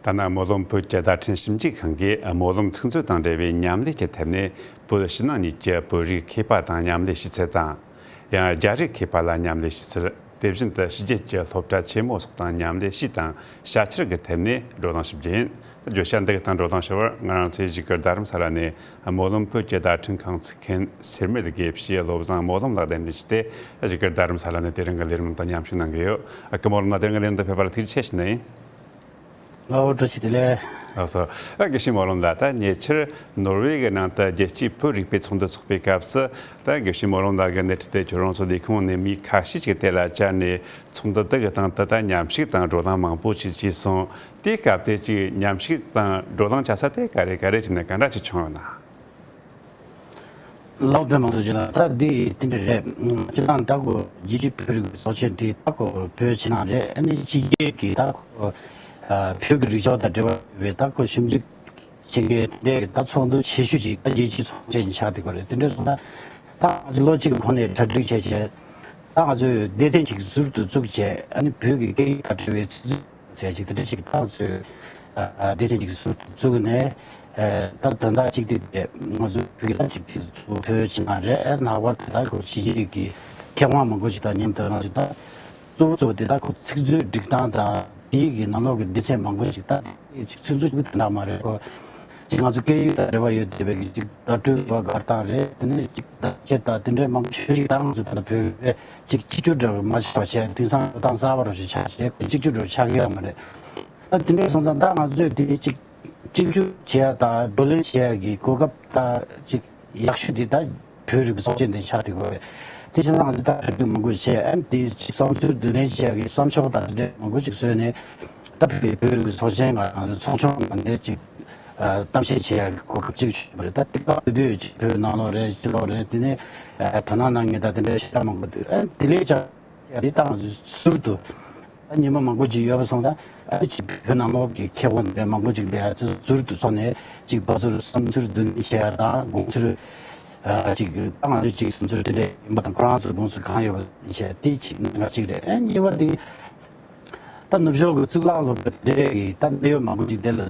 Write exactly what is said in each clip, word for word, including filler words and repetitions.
ཐ་ན་སྨོན་ལམ་བོད་ཀྱི་བརྡ་འཕྲིན་ཞིབ་འཇུག་ཁང་གིས་སྨོན་ལམ་ཚིག་མཛོད་དང་འབྲེལ་བའི་མཉམ་ལས་ཀྱི་ཐད་ནས་བོད་ཕྱི་ནང་གཉིས་ཀྱི་བོད་རིགས་མཁས་པ་དང་མཉམ་ལས་བྱས་ཚུལ་དང་། ཡང་རྒྱ་རིགས་མཁས་པ་ལ་མཉམ་ལས་བྱས་ཚུལ། དེ་བཞིན་དུ་ཕྱི་རྒྱལ་གྱི་སློབ་གྲྭ་ཆེན་མོ་སོགས་དང་མཉམ་ལས་བྱས་དང་བྱ་འཆར་གྱི་ཐད་ནས་བགྲོ་གླེང་ཞུ་རྒྱུ་ཡིན། བརྗོད་བྱ་འདི་གི་སྟེང་བགྲོ་གླེང་ཞུ་བར་ང་རང་ཚོའི་བཞུགས་སྒར་རྡ་རམ་ས་ལ་ནས་སྨོན་ལམ་བོད་ཀྱི་བརྡ་འཕྲིན་ཁང་ཚུགས་མཁན་སེར་མེད་དགེ་བཤེས་བློ་བཟང་སྨོན་ལམ་ལགས་གདན་འདྲེན་བྱས་ཏེ་བཞུགས་སྒར་རྡ་རམ་ས་ལ་ནས་དེ་རིང་གི་ལས་རིམ་དང་མཉམ་ཞུགས་གནང་གི་ཡོད། ཨ་ཁུ་སྨོན་ལམ་ལགས། དེ་རིང་གི་ལས་རིམ་དུ་ཕེབས་པར་ཐུགས་རྗེ་ཆེ་ཞུ་ནི་ཡིན། ཨོ། བཀྲ་ཤིས་བདེ་ལེགས། ལགས་སོ། ཨ་དགེ་བཤེས་སྨོན་ལམ་ལགས། ད་ཉེ་ཆར་ནོར་ཝེ་གི་ནང་དུ་རྒྱལ་སྤྱིའི་བོད་རིག་པའི་ཚོགས་འདུ་འཚོགས་པའི་སྐབས་སུ། ད་དགེ་བཤེས་སྨོན་ལམ་ལགས་ཀྱིས་སྣེ་ཁྲིད་དེ་ཁྱོད་རང་ཚོ་ལས་ཁུངས་ནས་མི་ཁ་ཤས་ཅིག་དེ་ལ་བཅར་ནས་ཚོགས་འདུ་དེ་གི་སྟེང་དུ་ད་མཉམ་ཞུགས་དང་བགྲོ་གླེང་མང་པོ་ཞིག་བྱས་སོང་། དེའི་སྐབས་དེ་ཅིག་མཉམ་ཞུགས་དང་བགྲོ་གླེང་བྱ་ས་དེ་ག་རེ་ག་རེ་བྱས་ནས་ག་འདྲ་ཅིག་བྱུང་ཡོད་ན། ལགས་སོ། དཔེ་མང་པོ་ཅིག་ལ་ད་འདི་དེ་འདྲ་རེད། སྤྱིར་བཏང་ད་ཁོ་རྒྱལ་སྤྱིའི་བོད་རིག་པའི་ཚོགས་ཆེན་འདི་ད་ཁོ་བོད་ཕྱི་ནང་རེད། ཨ་ནི་ཕྱི་རྒྱལ་གྱི་ད་ཁོ་ཨ་བོད་ཀྱི་རིག་ཕྱོགས་དང་འབྲེལ་བ་ཡོད་པའི་ད་ཁོ་ཞིབ་འཇུག་བྱེད་མཁན་དེ་འདྲའི་ད་ཚོགས་འདུ་ཆེ་ཤོས་ཅིག་ད་རྒྱལ་སྤྱིའི་ཚོགས་ཆེན་ཆགས་བསྡད་ཀྱི་རེད། དེ་འདྲ་སོང་ཙང་ད་ང་ཚོ་ལོ་གཅིག་གི་གོང་ནས་གྲ་སྒྲིག་བྱས་བྱས་ད་ང་ཚོས་སྡེ་ཚན་ཅིག་ཟུར་དུ་བཙུགས་བྱས། ཨ་ནི་བོད་ཀྱི་སྐད་ཡིག་དང་འབྲེལ་བའི་ཚིག་མཛོད་ཟེར་ཅིག་དེ་འདྲ་ཅིག་ད་ང་ཚོས་ཨ་སྡེ་ཚན་ཅིག་ཟུར་དུ་བཙུགས་ནས། ཨ་ད་དོན་དག་གཅིག་དེ་དེ་ང་ཚོ་བོད་ཀྱི་ད་ཅིག་བོད་ཕྱི་ནང་རེད། ཨ་ལྷག་པར་དུ་ད་ཁོ་ཕྱི་རྒྱལ་གྱི་མཁས་དབང་མང་པོ་ཞིག་དང་མཉམ་དུ་ང་ཚོ་ད་གཙོ་བོ་གཙོ་བོ་དེ་ད་ཁོ་ཚིག་མཛོད་སྒྲིག་སྟངས་དང་དེའི་གི་ནང་ལོགས་ཀྱི་སྡེ་ཚན་མང་པོ་ཞིག་ད་དེ་ཅིག་ཚིག་མཛོད་ཅིག་དོན་དག་མ་རེད། ཁོ་ཅིག་ང་ཚོ་སྐད་ཡིག་དང་འབྲེལ་བ་ཡོད་བསྡད་པའི་གི་ཅིག་བརྡ་སྤྲོད་པ་དགར་སྟངས་རེད། དེ་ནས་ཅིག་བརྡ་ཆད་དང་དེ་འདྲའི་མང་པོ་ཞིག་ད་ང་ཚོ་ད་ལྟ་བོད་པས་ཅིག་གཅིག་གྱུར་འདྲ་བོ་མ་ཆགས་པ་བྱས། དེང་སང་འགྲོ་སྟངས་གསར་པ་རུ་ཞིག་ཆགས་བྱས་ཁོ་གཅིག་གྱུར་འདྲ་བོ་ཆགས་ཀྱི་ཡོད་མ་རེད། ད་དེ་འདྲ་སོང་ཙང་ད་ང་ཚོས་དེ་ཅིག་གཅིག་གྱུར་བྱེད་ཡ་དང་བགྲོ་གླེང་བྱེད་ཡ་གི་གོ་སྐབས་ད་ཅིག་ཡག་ཤོས་དེ་ད་བོད་རིག་པའི་ཚོགས་ཆེན་དེ་ཆགས་བསྡད་ཀྱི་ཡོད་རེད། དེ་བྱས་ཙང་ང་ཚོས་ད་གྲ་སྒྲིག་མང་པོ་བྱས། ཨ་ནི་དེ་ཅིག་བསམ་ཚུལ་བསྡུ་ལེན་བྱེད་ཡ་གི་བསམ་ཤོག་དང་དེ་འདྲ་མང་པོ་ཅིག་བཟོས་ནས་ད་བོད་རིག་པའི་ཚོགས་ཆེན་ང་ཚོ་ཚོགས་ཆུང་ནང་ནས་ཅིག་ཨ་གཏམ་བཤད་བྱེད་ཡ་གི་གོ་སྐབས་ཅིག་བྱུང་བ་རེད། ད་དེ་སྐབས་དེ་དུས་ཅིག་བོད་ནང་ལོགས་རེད། ཕྱི་ལོགས་རེད། དེ་ནས་ཨ་དོ་སྣང་གནང་མཁན་ད་དེ་འདྲའི་ཤ་སྟག་མང་པོ་འདུག་ཨ་དེ་ལས་ཀྱང་དེ་ད་ང་ཚོས་ཟུར་དུ་ད་ཉི་མ་མང་པོ་ཅིག་ཡོད་པ་སོང་ཙང་ཨ་ཅིག་བོད་ནང་ལོགས་ཀྱི་མཁས་དབང་དེ་འདྲ་མང་པོ་ཅིག་དེ་ཨ་ཚོ་ཟུར་དུ་འཚོགས་ནས་ཅིག་ཕར་ཚུར་བསམ་ཚུལ་བསྡུ་ལེན་བྱེད་ཡ་དང་དགོངས་ཚུལ་ཨ་ཅིག་ད་ང་ཚོས་ཅིག་བསམ་ཚུལ་དེ་འདྲ་ཡིན་པ་དང་ཁོ་རང་ཚོའི་དགོངས་ཚུལ་གང་ཡོད་པ་བྱས་དེ་ཅིག་གནད་འགག་ཅིག་རེད། ཨ་གཉིས་པ་དེ། ད་ནུབ་ཕྱོགས་ཀྱི་གཙུག་ལག་སློབ་གྲྭ་དེ་འདྲའི་གི་ད་གནད་ཡོད་མང་པོ་ཅིག་དེ་ལ་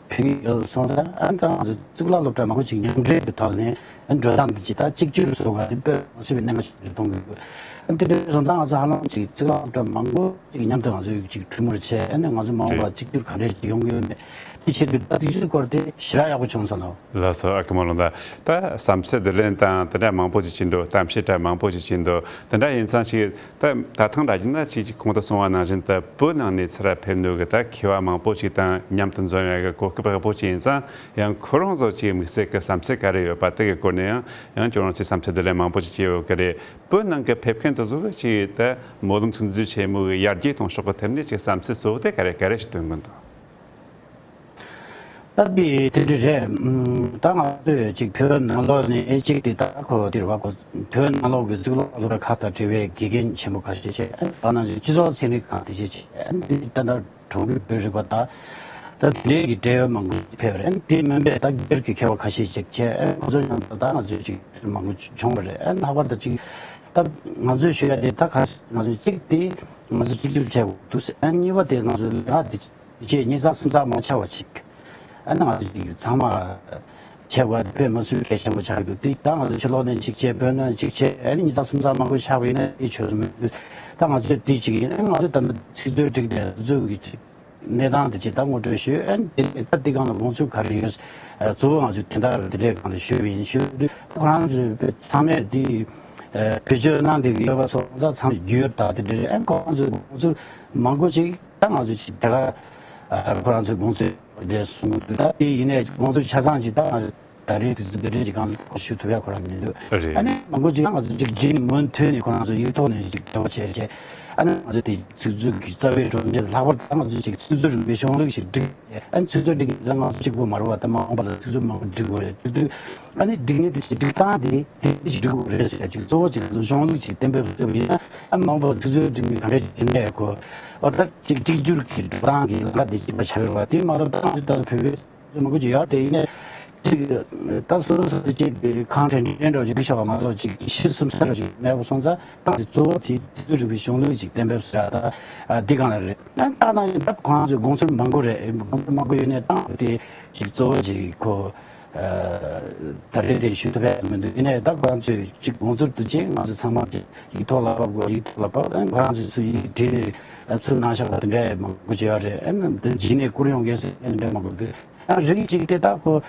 ཕན་གྱི་ཡོད་སོང་ཙང་། ཨ་ད་ང་ཚོ་གཙུག་ལག་སློབ་གྲྭ་མང་པོ་ཅིག་མཉམ་འབྲེལ་གྱི་ཐོག་ནས་ཨ་འགྲོ་སྟངས་འདི་ཅིག་ད་གཅིག་གྱུར་བཟོ་དགོས་དེ་དཔེ་མ་སྲིད་པའི་གནད་འགག་ཅིག་རེད་མཐོང་གི་ཡོད། ཨ་དེ་འདྲ་སོང་ཙང་ང་ཚོ་ཧ་ལམ་ཅིག་གཙུག་ལག་སློབ་གྲྭ་མང་པོ་ཅིག་མཉམ་དུ་ང་ཚོ་ཅིག་གྲོས་མོལ་བྱས། ཨ་ནི་ང་ཚོ་མ་འོངས་པ་གཅིག་གྱུར་ག་འདྲས་ཅིག་ཡོང་གི་ཡོད་མེད་དེ་ཆེད་དུ་ད་དེ་ཚོའི་སྐོར་དེ་ཞེ་དྲག་ཡག་པོ་བྱུང་སོང་ལགས། ལགས་སོ། ཨ་ཁུ་སྨོན་ལམ་ལགས། ད་བསམ་ཚུལ་བསྡུ་ལེན་དང་དེ་འདྲ་མང་པོ་ཅིག་བྱས་འདུག་གཏམ་བཤད་འདྲ་མང་པོ་ཅིག་བྱས་འདུག་དེ་འདྲ་ཡིན་ཙང་ཅིག་ད་ད་ཐེངས་ར་བྱས་ན་ཅིག་ཅིག་གོང་དུ་གསུངས་པ་ནང་བཞིན་དུ་བོད་ནང་ནས་ཚུར་ཕེབས་ནོ་གི་ད་མཁས་པ་མང་པོ་ཅིག་དང་མཉམ་དུ་འཛོམས་ཡ་གི་གོ་སྐབས་ཡག་པོ་ཅིག་ཡིན་ཙང་། ཡང་ཁོ་རང་ཚོ་ཅིག་དམིགས་བསལ་གྱི་བསམ་ཚུལ་ག་རེ་ཡོད་པ་དེ་གི་སྐོར་ནས་ཡང་ཡང་ཁྱོད་རང་ཚོས་བསམ་ཚུལ་བསྡུ་ལེན་མང་པོ་ཅིག་བྱས་ཡོད་ཀྱི་རེད། བོད་ནང་གི་ཕེབས་མཁན་དེ་ཚོ་གི་ཅིག་ད་སྨོན་ལམ་ཚིག་མཛོད་ཆེན་མོ་གི་ཡར་རྒྱས་གཏོང་ཕྱོགས་ཀྱི་ཐད་ནས་ཅིག་བསམ་ཚུལ་གཙོ་བོ་དེ་ག་རེ་ག་རེ་ཞིག་འདོན་གྱི་འདུག་ད་དེ་དེ་འདྲ་རེད། ཨམ། ད་ང་ཚོས་ཅིག་བོད་ནང་ལོགས་ནས་ཅིག་དེ་ད་ཁོ་དེ་རེད་བ། ཁོ་བོད་ནང་ལོགས་ཀྱི་གཙུག་ལག་སློབ་གྲྭ་ཁག་དང་འབྲེལ་བའི་དགེ་རྒན་ཆེན་པོ་ཁ་ཤས་བྱས། ཨ་ད་ནང་བཞིན་སྤྱི་ཚོགས་ཚན་རིག་ཁང་དེ་བྱས་བྱས། ཨ་འདི་ད་ལྟ་གྲོང་ཁྱེར་བོད་རིག་པ་དང་ད་དེ་འདྲའི་གི་འབྲེལ་ཡོད་མང་པོ་ཕེབས་པ་རེད། ཨ་དེ་མིན་པའི་ད་སྒེར་གྱི་མཁས་པ་ཁ་ཤས་ཅིག་བྱས། ཨ་ཁོ་ཚོ་མཉམ་དུ་ད་ང་ཚོས་ཅིག་མང་པོ་བྱུང་བ་རེད། ཨ་ལྷག་པར་དུ་ཅིག་ད་ང་ཚོས་ཞུ་ཡ་དེ་ད་ཁ་ང་ཚོས་གཅིག་དེ་ང་ཚོ་གཅིག་གྱུར་བྱས་དགོས་འདུག་ཨ་གཉིས་པ་དེ་ང་ཚོ་ལས་ཀ་དེ་བྱས་ཉིས་ཚང་སུམ་ཚང་མ་ཆགས་པ་ཅིག་ཨ་ནི་ང་ཚོ་ཅིག་ཚང་མ་བྱས་དགོས་དཔེ་མ་སྲིད་གལ་ཆེན་པོ་ཆགས་ཀྱི་འདུག་དེ་ད་ང་ཚོ་ཕྱི་ལོགས་ནས་གཅིག་བྱས། བོད་ནང་གཅིག་བྱས། ཨ་ནི་ཉིས་ཚང་སུམ་ཚང་མ་གོ་ཆགས་པ་ཡིན་ན་དེ་ཆོད་སུ་མི་འདུག་ད་ང་ཚོས་དེ་གཅིག་ཡིན། ཨ་ནི་ང་ཚོས་ད་ལྟ་ཚིག་མཛོད་བསྒྲིགས་ནས་བཟོ་གི་གནས་སྟངས་དེ་ཅིག་ད་ངོ་སྤྲོད་ཞུས། ཨ་ནི་དེ་ནས་ད་དེ་སྒང་ལ་དགོངས་ཚུལ་ག་རེ་ཡོད། གཙོ་བོ་ང་ཚོས་དེ་འདྲ་དེ་འདྲའི་སྒང་ལ་ཞུས་པ་ཡིན། ཞུས་དུས་ཁོ་རང་ཚོས་ཚང་མས་དེ་བེད་སྤྱོད་གནང་བསྡད་ཀྱི་ཡོད་པ་སོང་ཙང་ཚང་མ་རྒྱུས་ཡོད་ད་དེ་འདྲ་རེད། ཨ་ནི་ཁོ་རང་ཚོས་དགོངས་ཚུལ་མང་པོ་ཅིག་ད་ང་ཚོས་ཅིག་དེ་ག་ཁོ་རང་ཚོས་དགོངས་ཚུལ་དེ་གསུངས་འདུག་ད་དེ་ཡིན་ནའི་དགོངས་ཚུལ་ཆ་ཚང་ཅིག་ད་ང་ཚོས་ད་རེས་དུས་ཚོད་འདི་འདྲའི་ཅིག་སྒང་ལ་ཞུ་ཐུབ་ཡ་ཁོ་རང་མི་འདུག་རེད། ཨ་ནི་མང་པོ་ཅིག་ང་ཚོ་ཅིག་རྗེས་ནས་མུ་མཐུད་ནས་ཁོ་རང་ཚོ་ཡིག་ཐོག་ནས་ཅིག་འབྲེལ་བ་བྱས་བྱས། ཨ་ནི་ང་ཚོ་དེ་ཚིག་མཛོད་ཀྱི་རྩ་བའི་སྒྲོམ་གཞི་ལྷག་པར་དུ་ང་ཚོ་ཅིག་ཚིག་མཛོད་རིག་པའི་གཞུང་ལུགས་ཤིག་བསྒྲིགས། ཨ་ནི་ཚིག་མཛོད་སྒྲིག་ཡ་ང་ཚོ་གཅིག་པོ་མ་རེད་བ། ད་མ་འོངས་པ་ལ་ཚིག་མཛོད་མང་པོ་སྒྲིག་དགོས་རེད། སྒྲིག་དུས་ཨ་ནི་སྒྲིག་གནས་དེ་ཞིག་སྒྲིག་སྟངས་དེ་དེ་ཞིག་སྒྲིག་དགོས་རེད་ཟེར་ཡ་ཅིག་གཙོ་བོ་ཅིག་ང་ཚོ་གཞུང་ལུགས་ཅིག་གཏན་འབེབས་བཟོས་པ་ཡིན་ན། ཨ་མ་འོངས་པ་ལ་ཚིག་མཛོད་སྒྲིག་མཁན་ག་འདྲས་ཅིག་བྱེད་ནས་ཁོ་ཨོ་ད་ཅིག་གཅིག་གྱུར་གྱི་འགྲོ་སྟངས་ཀྱི་ལམ་ཁ་དེ་གཅིག་པ་ཆགས་ཡོད་རེད་བ། དེ་མ་གཏོགས་ད་ང་ཚོ་ད་བོད་པའི་མང་པོ་ཅིག་ཡོད་དེ་ཡིན་ནའི། ཅིག་ད་སོ་སོ་སོ་ཅིག་གང་དྲན་དྲན་འགྲོ་ཅིག་གི་ཤོག་མ་གཏོགས་ཅིག་ཤི་གསོན་ས་ར་ཅིག་མེད་པ་སོང་ཙང་། ཏང་གི་གཙོ་བོ་དེ་དེ་རིགས་པའི་གཞུང་ལུགས་ཅིག་གཏན་འབེབས་བཟོ་ཡ་ད་འདི་གང་ལ་རེད། ད་ནང་ཡང་ད་ཁོ་རང་ཚོའི་དགོངས་ཚུལ་མང་པོ་རེད། དགོངས་ཚུལ་མང་པོ་ཡོད་ནས་ཏང་དེ་ཅིག་གཙོ་བོ་ཅིག་ཁོ་ད་རེས་དེ་ཞུ་ཐུབ་ཡ་མི་འདུག་ཡིན་ནའི་ད་ཁོ་རང་ཚོས་ཅིག་དགོངས་ཚུལ་དུ་ཅིག་ང་ཚོ་ཚང་མ་ཅིག་ཡིག་ཐོག་ལ་ཕབ་དགོས། ཡིག་ཐོག་ལ་ཕབ། ཨ་ཁོ་རང་ཚོས་ཚུར་ཡིག་བྲིས་ནས་ཚུར་གནང་བཞག་པ་དེ་འདྲ་མང་པོ་བྱས་ཡོད་རེད། ཨ་ནི་དེ་རྗེས་ནས་བསྐུར་ཡོང་མཁན་སུ་དེ་འདྲ་མང་པོ་འདུག་ཨ་རིགས་གཅིག་དེ་ད་ཁོ་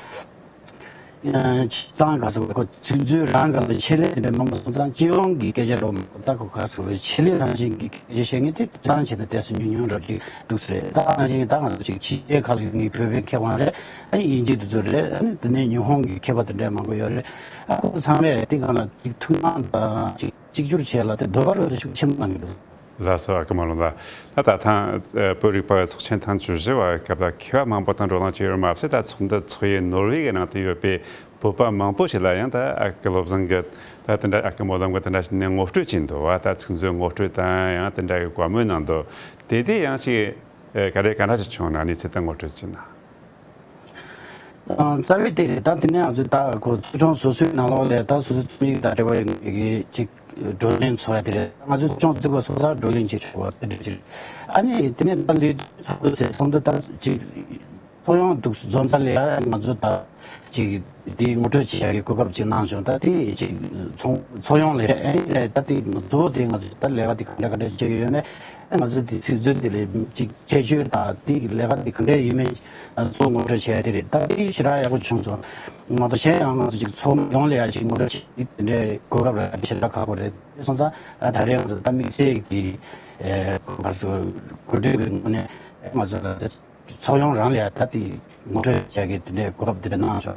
ཨ་སྤྱི་བཏང་ག་ཚོད་ཁོ་ཚིག་མཛོད་རང་ག་ལ་ཆེད་ལས་དེ་འདྲ་མང་པོ་སོང་ཙང་། སྤྱི་ཡོངས་ཀྱི་སྐད་ཆ་རོ་མ་ད་ཁོ་ག་ཚོད་ཆེད་ལས་རང་བཞིན་གྱི་སྐད་ཆ་བཤད་མཁན་དེ་སྤྱི་བཏང་བྱས་ན་ཏོག་ཙམ་ཉུང་ཉུང་འདྲ་ཅིག་འདུག་ཟེར། ད་ནང་བཞིན་ད་ང་ཚོ་ཅིག་ཕྱི་རྒྱལ་ཁག་ལ་ཡོད་མཁན་བོད་པའི་མཁས་དབང་རེད། ཨ་ནི་དབྱིན་ཇི་དེ་ཚོ་རེད། ཨ་ནི་དེ་ནས་ཉི་ཧོང་གི་མཁས་པ་དེ་འདྲ་མང་པོ་ཡོད་རེད། ཨ་ཁོ་ཚང་མས་དེ་གང་ལ་ཅིག་ཐུགས་སྣང་དང་ཅིག་གཅིག་གྱུར་བྱས་ལ་དེ་འདོད་པ་རོ་དེ་ཤུགས་ཆེན་པོ་གནང་གི་འདུག་ལགས་སོ། ཨ་ཁུ་སྨོན་ལམ་ལགས། ད་ད་ཐེངས་ཨ་བོད་རིག་པ་ཚོགས་ཆེན་ཐེངས་བཅུ་བཞི་བ་སྐབས་ལ་མཁས་པ་མང་པོ་དང་བགྲོ་གླེང་བྱས་ཡོད་མ་ཟད། ད་ཚོགས་འདུ་ཚོགས་ཡུལ་ནོར་ཝེ་གི་ནང་དུ་ཡོད་པའི་བོད་པ་མང་པོ་ཞིག་ལ་ཡང་ད་ཨ་ཁུ་བློ་བཟང་གི་ད་དེ་འདྲ་ཨ་ཁུ་སྨོན་ལམ་གི་དེ་འདྲ་ཞིག་ནས་ངོ་སྤྲོད་བྱས་འདུག་བ། ད་ཚིག་མཛོད་ངོ་སྤྲོད་དང་ཡང་དེ་འདྲ་གི་བཀའ་མོལ་གནང་འདུག་དེ་དེ་ཡང་ཅིག་ཨ་ག་རེ་ག་འདྲ་ཞིག་བྱུང་ན་གནས་ཚུལ་དེ་ངོ་སྤྲོད་བྱས་ན། ཨ་རྩ་བའི་དེ་རེད། ད་དེ་ནས་ང་ཚོས་ད་ཁོ་ཚོ་ཚོགས་ཆུང་སོ་སོའི་ནང་ལོགས་ལ་ད་སོ་སོའི་རྩོམ་ཡིག་དང་འབྲེལ་བ་ཡོད་མཁན་གྱི་ཅིག་བགྲོ་གླེང་ཚོགས་ཡ་དེ་རེད། ང་ཚོའི་ཚོགས་ཆུང་བཙུགས་པ་སོང་ཙང་བགྲོ་གླེང་བྱེད་ཆོག་པ་དེ་འདྲ་ཅིག་ཨ་ནི་དེ་ནས་ད་ལས་དོན་ཚོགས་འདུ་ཟེར་ཚོགས་འདུ་ད་ཅིག་ཚོགས་ཡོང་འདུག་འཛོམས་ས་ལ་ཡ་ང་ཚོ་ད་ཅིག་དེ་ངོ་སྤྲོད་བྱེད་ཡ་གི་གོ་སྐབས་ཅིག་གནང་བྱུང་། ད་དེ་ཅིག་ཚོགས་ཚོགས་ཡོང་ལས་རེད། ཨ་ནི་ད་དེ་གཙོ་བོ་དེ་ང་ཚོ་ད་ལས་ཀ་དེ་ག་འདྲ་ག་འདྲ་བྱེད་ཀྱི་ཡོད་མེད། ང་ཚོ་དེ་ཚིག་མཛོད་དེ་ལས་ཅིག་ཁྱད་ཆོས་དང་དེ་གི་ལས་ཀ་དེ་ག་འདྲ་ཡིན་མིན་གཙོ་ངོ་སྤྲོད་བྱས་དེ་རེད། ད་དེ་ཞེ་དྲག་ཡག་པོ་བྱུང་སོང་། ང་ཚོ་གཞན་ཡང་ང་ཚོ་ཅིག་ཚོགས་མི་ཡོངས་ལ་ཡ་ཅིག་ངོ་སྤྲོད་བྱེད་དེ་འདྲའི་གོ་སྐབས་རག་ཞེ་དྲག་ཁག་པོ་རེད། དེ་སོང་ཙང་ད་རེས་ང་ཚོ་ད་དམིགས་བསལ་གྱི་ཨེ་ང་ཚོ་གོ་སྒྲིག་གི་ངོས་ནས་ང་ཚོ་ལ་ད་ཚོགས་ཡོངས་རང་ལ་ཡ་ད་དེ་ངོ་སྤྲོད་བྱ་གི་དེ་འདྲའི་གོ་སྐབས་དེ་འདྲ་གནང་བྱུང་།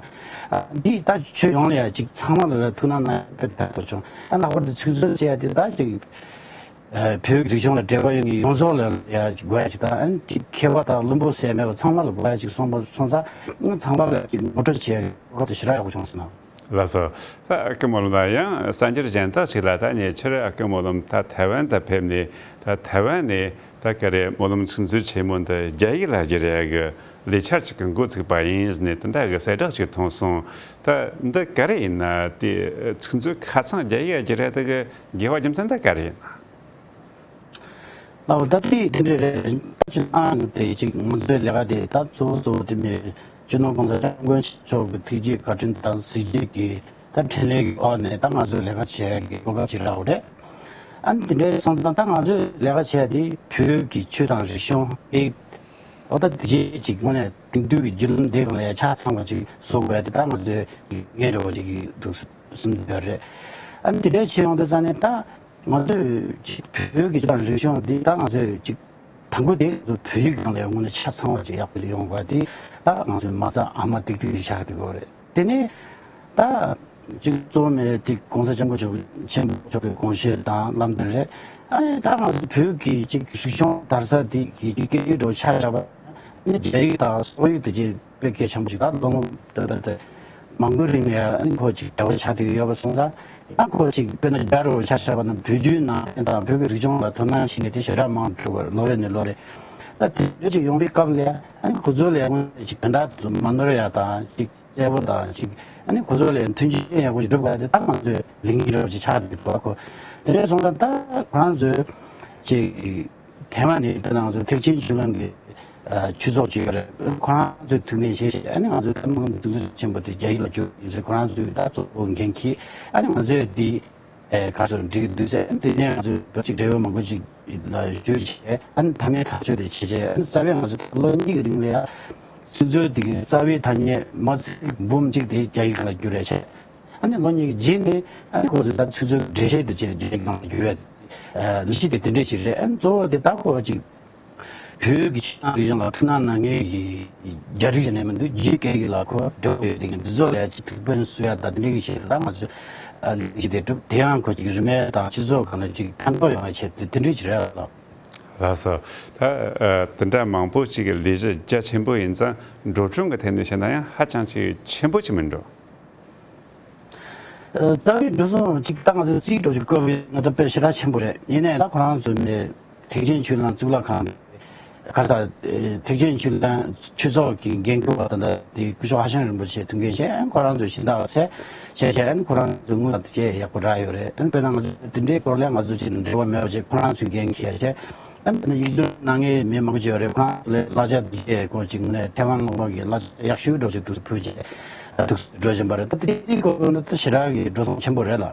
ཨ་འདི་ད་ཆོས་ཡོངས་ལ་ཡ་ཅིག་ཚང་མ་ལ་ཐུགས་སྣང་གནང་ཡ་དཔེ་ཕན་ཐོགས་བྱུང་། ཨ་ལྷག་པར་དུ་ཚིག་མཛོད་ཅེས་ཡ་དེ་ད་ཅིག་ཨ་བོད་ཀྱི་རིག་གཞུང་ལ་འབྲེལ་བ་ཡོད་མཁན་ཡོངས་རྫོགས་ལ་ཡ་དགོས་ཡ་ཅིག་དང་། ཨ་ནི་ཅིག་མཁས་པ་དང་བླུན་པོ་ཟེར་མེད་པ་ཚང་མ་ལ་དགོས་ཡ་ཅིག་སོང་བ་སོང་ཙང་། ཨ་ཚང་མ་ལ་ཅིག་ངོ་སྤྲོད་བྱེད་ཡ་གི་གོ་སྐབས་དེ་ཞེ་དྲག་ཡག་པོ་བྱུང་སོང་ན། ལགས་སོ། ད་ཨ་ཁུ་སྨོན་ལམ་ལགས། ཡང་གསར་འགྱུར་གཞན་དག་ཅིག་ལ་ད་ཉེ་ཆར་ཨ་ཁུ་སྨོན་ལམ་ད་ཐའེ་ཝན་དུ་ཕེབས་ནས། ད་ཐའེ་ཝན་ནས་ད་ག་རེ་སྨོན་ལམ་ཚིག་མཛོད་ཆེན་མོ་འདི་རྒྱ་ཡིག་ལ་བསྒྱུར་ཡ་གི་ལས་འཆར་ཅིག་གི་འགོ་ཚུགས་པ་ཡིན་ཟེར་ནས་དེ་འདྲ་གི་གསལ་བསྒྲགས་ཅིག་མཐོང་སོང་། ད་འདི་ག་རེ་ཡིན་ན། དེ་ཚིག་མཛོད་ཁ་ཚང་རྒྱ་ཡིག་ལ་བསྒྱུར་ཡ་དེ་གི་དགོས་པ་རྒྱུ་མཚན་ད་ག་རེ་ཡིན་ན། ལགས་འོ། ད་དེ་དེ་འདྲ་རེད། ད་ཅི་ཨང་དེ་ཅིག་ང་ཚོའི་ལས་ཀ་དེ་ད་གཙོ་བོ་གཙོ་བོ་དེ་མི་སྤྱི་ནོར་༸གོང་ས་༸སྐྱབས་མགོན་ཆེན་པོ་མཆོག་གི་ཐུགས་རྗེ་བཀའ་དྲིན་དང་གཟི་བརྗིད་ཀྱི་ད་འཕྲིན་ལས་ཀྱི་འོག་ནས་ད་ང་ཚོའི་ལས་ཀ་བྱེད་ཡ་གི་གོ་སྐབས་ཅིག་རག་པ་རེད། ཨ་ནི་དེ་འདྲའི་སོང་ཙང་ད་ང་ཚོའི་ལས་ཀ་བྱེད་ཡ་དེ་བོད་ཀྱི་ཆོས་དང་རིག་གཞུང་དེ། འོ་ད་དེ་རྗེས་ཅིག་དངོས་གནས་དེང་དུས་ཀྱི་བརྒྱུད་ལམ་དེ་གང་ལ་ཡ་ཆ་ཚང་བ་ཅིག་བཟོ་དགོས་ཡ་དེ་ད་ང་ཚོའི་ངའི་འདྲ་བོ་ཅིག་གི་འདུག་སེམས་འདོད་རེད། ཨ་ནི་དེ་འདྲའི་བྱེད་ཡོང་དུས་ཙང་ནས་ད། ང་ཚོས་ཅིག་བོད་ཀྱི་ཆོས་དང་རིག་གཞུང་འདི་ད་ང་ཚོས་ཅིག་དང་པོ་དེ་ང་ཚོ་བོད་ཡིག་སྒང་ལ་དངོས་གནས་ཆ་ཚང་བ་ཅིག་ཡག་པོ་ཅིག་ཡོང་དགོས་དེ་ད་ང་ཚོའི་མ་རྩ་ཨ་མ་ཏིག་ཏིག་དེ་ཆགས་བསྡད་ཡོད་རེད། དེ་ནས་ད་ཅིག་གཙོ་བོ་མེད་དེ་༸གོང་ས་༸སྐྱབས་མགོན་ཆེན་པོ་མཆོག་གི་དགོངས་བཞེད་དང་ལམ་སྟོན་རེད། ཨ་ནི་ད་ང་ཚོ་བོད་ཀྱི་ཅིག་རིག་གཞུང་དར་ས་དེ་གི་ཅིག་སྐད་ཡིག་འདྲ་བོ་ཆ་བཞག་པ་ནི་རྒྱ་ཡིག་དང་སོག་ཡིག་དེ་ཅིག་དཔེ་གལ་ཆེན་པོ་ཞིག་ད་སློབ་མ་སྟོན་པ་དེ་མང་པོའི་རིང་ལ་ཡང་ཁོ་ཅིག་འབྲེལ་བ་ཆགས་བསྡད་ཡོད་པ་སོང་ཙང་། ཡང་ཁོ་ཅིག་དཔེར་ན་རྒྱ་རུ་ཆ་བཞག་པ་ན་བོད་བརྒྱུད་ནང་བསྟན་དང་བོད་ཀྱི་རིག་གཞུང་ལ་དོ་སྣང་བྱེད་མཁན་དེ་ཞེ་དྲག་མང་དུ་འགྲོ་གི་རེད། ལོ་རེ་ནས་ལོ་རེ། ད་དེ་འདྲ་ཅིག་ཡོང་བའི་སྐབས་ལ་ཡང་ཁོ་ཚོ་ལ་ཡང་ཅིག་དོན་དག་ཚོ་མ་ནོར་ཡ་དང་ཅིག་གསལ་པོ་དང་ཅིག་ཨ་ནི་ཁོ་ཚོ་ལ་ཡང་མཐུན་རྐྱེན་ཡག་པོ་ཞིག་སྒྲུབ་དགོས་དེ་ད་ང་ཚོའི་ལས་འགན་རེད་པ་ཅིག་ཆགས་བསྡད་འདུག་ཁོ་དེ་འདྲ་སོང་ཙང་ད་ཁོ་རང་ཚོས་ཅིག་ཐའེ་ཝན་ནས་ད་ང་ཚོ་ཐེག་ཆེན་ཆོས་གླིང་གི་ཨ་ཆོས་ཚོགས་ཅིག་ཡོད་རེད། ཁོ་རང་ཚོའི་ཐུགས་འགན་བཞེས་བྱས། ཨ་ནི་ང་ཚོའི་ཐུན་མོང་གི་གདུང་སེམས་ཆེན་པོ་དེ་རྒྱ་ཡིག་ལ་བསྒྱུར་ཡིན་ཟེར་ཁོ་རང་ཚོས་ད་གཙོ་བོ་འགན་འཁྱེར། ཨ་ནི་ང་ཚོས་འདི་ཨེ་ག་ཚོད་འགྲིག་འདུག་ཟེར། ཨ་ནི་དེ་ནས་ང་ཚོས་བོད་ཀྱི་འབྲེལ་ཡོད་མང་པོ་ཅིག་ལ་བསྒྱུར་བྱས། ཨ་ནི་མཐའ་མའི་ཐག་གཅོད་དེ་བྱས་བྱས། ཨ་ནི་རྩ་བའི་ང་ཚོ་ལོ་གཉིས་ཀྱི་རིང་ལ་ཡ་ཚིག་མཛོད་འདི་གི་རྩ་བའི་ཐ་སྙད་མ་ཚིག་འབུམ་གཅིག་དེ་རྒྱ་ཡིག་ལ་བསྒྱུར་བྱས་བྱས། ཨ་ནི་ལོ་གཉིས་ཀྱི་རྗེས་ནས་ཨ་ནི་ཁོ་ཚོས་ད་ཚིག་མཛོད་འགྲེལ་བཤད་དུ་བྱས་རྒྱ་ཡིག་ནང་བསྒྱུར་བའི་ལས་གཞི་དེ་དེ་འདྲས་ཞིག་རེད། ཨ་ནི་གཙོ་བོ་དེ་ད་ཁོ་ཅིག་བོད་ཀྱི་ཆོས་དང་རིག་གཞུང་ལ་ཐུགས་སྣང་གནང་མཁན་གྱི་རྒྱ་རིགས་ཞིག་ནས་མི་འདུག་རྒྱའི་སྐད་ཡིག་ལ་ཁོ་འབྲེལ་བ་ཡོད་དེ་འདི་ཚོ་ལ་ཅིག་ཐུགས་ཕན་གསོས་ཡ་དང་དེ་འདྲས་ཀྱི་ཞིག་ལ་ང་ཚོས་ལས་གཞི་དེ་བསྒྲུབས། དེ་ཡང་ཁོ་ཅིག་རིན་མེད་དང་སྤྱི་ཚོགས་སྒང་ལ་ཅིག་ཕན་ཐོགས་ཡོང་བའི་ཆེད་དུ་དེ་འདྲས་ཞིག་རེད་ལགས། ལགས་སོ། ད་ཨ་དེ་འདྲ་མང་པོ་ཅིག་གི་ལས་གཞི་རྒྱ་ཆེན་པོ་ཡིན་ཙང་འགྲོ་གྲོན་གྱི་ཐད་ནས་བཤད་ན་ཡང་ཧ་ཅང་ཅིག་ཆེན་པོ་ཅིག་མིན་འགྲོ། ཨ་རྩ་བའི་འགྲོ་སོང་ཅིག་ད་ང་ཚོས་རྩིས་འགྲོ་ཅིག་བཀོད་པའི་ང་ཚོ་དཔེ་ཞེ་དྲག་ཆེན་པོ་རེད། ཡིན་ནའི་ད་ཁོ་རང་ཚོ་མི་ཐེག་ཆེན་ཆོས་གླིང་གཙུག་ལག་ཁང་གི་ ག་ས་ཐེག་ཆེན་ཆོས་ལྡན་ཆོས་ཚོགས་ཀྱི་འགན་འཁུར་བ་དང་། དེ་སྐུ་ཞབས་ཧྭ་ཤང་རིན་པོ་ཆེ་ཐུགས་འགན་བཞེས། ཁོ་རང་ཚོ་ཤིང་རྟ་བ་ཚེ་བྱས་བྱས། ཁོ་རང་ཚོ་དངུལ་དང་དེ་ཡག་པོ་རག་ཡོད་རེད། དཔེར་ན་ང་ཚོ་དེ་འདྲའི་སྐོར་ལ་ང་ཚོ་ཅིག་འབྲེལ་བ་མེད་པ་བྱས། ཁོ་རང་ཚོའི་འགན་འཁྱེར་བྱས། ཨ་ནི་ཡིག་སྒྱུར་གནང་མཁན་མི་མང་པོ་ཅིག་ཡོད་རེད། ཁོ་རང་ཚོ་ལ་གླ་ཆ་དེ་བྱས་ཁོ་ཅིག་ནས་ཐེ་ཝན་ལུང་པ་གི་གླ་ཆ་ཡག་ཤོས་འདྲ་ཅིག་ཏུ་ཕུལ་བྱས་ཐུགས་སུ་འགྲོ་བཞིན་པ་རེད། ད་དེ་ཚོའི་སྐོར་ལ་ད་ཞེ་དྲག་གི་འགྲོ་སོང་ཆེན་པོ་རེད་ལ།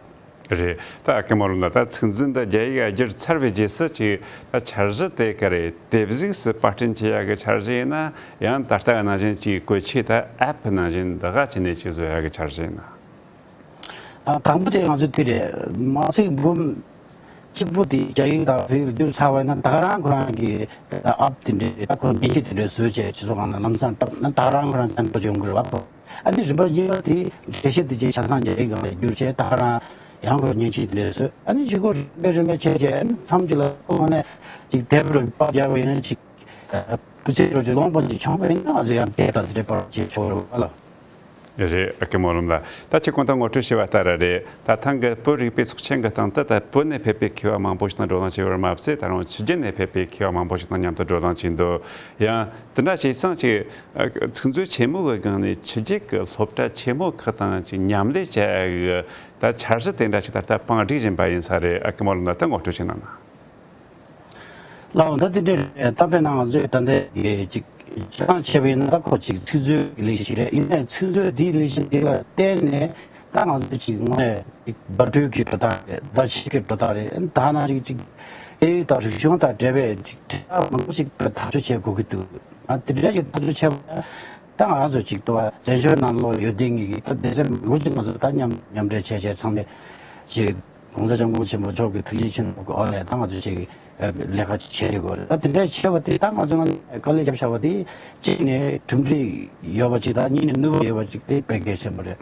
རེད། ད་ཨ་ཀེ་སྨོན་ལམ་ལགས། ད་ཚིག་མཛོད་འདི་རྒྱ་ཡིག་བསྒྱུར་ཚར་བའི་རྗེས་སུ་ཅིག་ད་འཆར་གཞི་དེ་ག་རེ་དེབ་གཟུགས་སུ་པར་སྐྲུན་བྱེད་ཡག་གི་འཆར་གཞི་ཡིན་ན། ཡང་ད་ལྟ་ནང་བཞིན་ཅིག་བཀོལ་ཆས་ད་ཨེབ་ནང་བཞིན་འདི་ག་ཅིག་ནས་ཅིག་བཟོ་ཡག་གི་འཆར་གཞི་ཡིན་ན། ཨ། དང་པོ་དེ་ང་ཚོ་དེ་རེད། མ་ཚིག་འབུམ་གཅིག་པོ་དེ་རྒྱ་ཡིག་དང་བོད་ཡིག་བསྒྱུར་ཚར་བ་ཡིན་ན། ད་ག་རང་ཁོ་རང་གི་ཨེབ་དེ་འདྲས། ད་ཁོ་མཉེན་ཆས་དེ་འདྲས་བཟོས་བྱས་སྤྱི་ཚོགས་སྒང་ལ་ལམ་སང་བཏབ་ན་ད་ག་རང་ཁོ་རང་ཕན་ཐོགས་ཡོང་གི་རེད་བ། ཨ་ནི་རིམ་པ་གཉིས་པ་དེ་འགྲེལ་བཤད་དེ་རྗེས་ཆ་ཚང་རྒྱ་ཡིག་སྒང་ལ་བསྒྱུར་བྱས། ད་ག་རང་ཡང་ཁོ་མཉེན་ཆས་དེ་འདྲས་བཟོས། ཨ་ནི་གཞུག་གུ་རིམ་པས་རིམ་པས་བྱས་བྱས། ཨ་ནི་མཚམས་གཅིག་ལ་ཁོ་ནས་ཅིག་དེབ་རུ་པར་རྒྱག་པ་ཡིན་ན་ཅིག་སྤུས་ཚད་རུ་ཅིག་ལོངས་པ་ཅིག་བྱུང་བ་ཡིན་ན། ང་ཚོ་ཡང་དེབ་དང་དེ་འདྲས་པར་བྱེད་ཆོག་རེད་བ་ལ། རེད། ཨ་ཀེ་སྨོན་ལམ་ལགས། ད་ཅིག་གོང་དུ་ངོ་སྤྲོད་བྱས་པ་ལྟར་རེད། ད་ཐེངས་ཀྱི་བོད་རིག་པའི་ཚོགས་ཆེན་གྱི་སྟེང་དུ་ད་བོད་ནས་ཕེབས་པའི་མཁས་པ་མང་པོ་ཞིག་དང་བགྲོ་གླེང་བྱས་པར་མ་ཟད། ད་རུང་ཕྱི་རྒྱལ་ནས་ཕེབས་པའི་མཁས་པ་མང་པོ་ཞིག་དང་མཉམ་དུ་བགྲོ་གླེང་བྱས་འདུག། ཡང་དེ་འདྲ་བྱས་ཙང་ཅིག་ཨ་ཚིག་མཛོད་ཆེན་མོ་གི་སྒང་ནས་ཕྱི་རྒྱལ་གྱི་སློབ་གྲྭ་ཆེན་མོ་ཁག་དང་ཅིག་མཉམ་ལས་བྱ་ཡག་གི་ད་འཆར་གཞི་དེ་འདྲ་ཞིག་ད་ལྟ་བང་སྒྲིག་བཞིན་པ་ཡིན་ས་རེད། ཨ་ཀེ་སྨོན་ལམ་ལགས། ད་ངོ་སྤྲོད་ཅིག་གནང་ན། ལགས་འོང་། ད་དེ་འདྲ་རེད། ད་དཔེར་ན་ང་ཚོས་ད་ལྟ་གི་ཅིག་སྤྱིར་བཏང་བྱས་པ་ཡིན་ན། ད་ཁོ་ཅིག་ཚིག་མཛོད་ཀྱི་ལས་གཞི་ཞིག་རེད། ཡིན་ནའི་ཚིག་མཛོད་འདིའི་ལས་གཞི་འདི་ལ་བརྟེན་ནས་ད་ང་ཚོ་ཅིག་དངོས་གནས་ཅིག་བརྡ་སྤྲོད་ཀྱི་འགྲོ་སྟངས་རེད། བརྡ་ཆད་ཀྱི་འགྲོ་སྟངས་རེད། ད་ནང་བཞིན་ཅིག་སྐད་ཡིག་དང་རིག་གཞུང་དང་འབྲེལ་བའི་ཅིག་དྲི་བ་མང་པོ་ཅིག་ཐག་གཅོད་བྱེད་དགོས་ཀྱི་འདུག། ཨ། དེ་འདྲ་ཞིག་ཐག་གཅོད་བྱས་པ་ད་ང་ཚོ་ཅིག་ཏུ་བ་བཙན་བྱོལ་ནང་ལོགས་ཡོད་བསྡད་མཁན་གྱི་ད་སྡེ་ཚན་མང་པོ་ཅིག་ང་ཚོ་ད་མཉམ་མཉམ་འབྲེལ་བྱས་བྱས་ཚང་མས་ཅིག་༸གོང་ས་༸སྐྱབས་མགོན་ཆེན་པོ་མཆོག་གི་ཐུགས་རྗེ་ཆེན་པོ་གི་འོག་ལ་ད་ང་ཚོ་ཅིག་ལས་ཀ་ཅིག་བྱས་ཡོད་རེད། ད་དེ་འདྲ་བྱས་པ་དེ་ད་ང་ཚོ་དཀའ་ལས་བརྒྱབ་བཞག་པ་དེ། གཅིག་ནས་གྲུབ་འབྲས་ཡོད་པ་ཅིག་དང་། གཉིས་ནས་ནུས་པ་ཡོད་པ་ཅིག་དེ་དཔེ་གལ་ཆེན་པོ་རེད།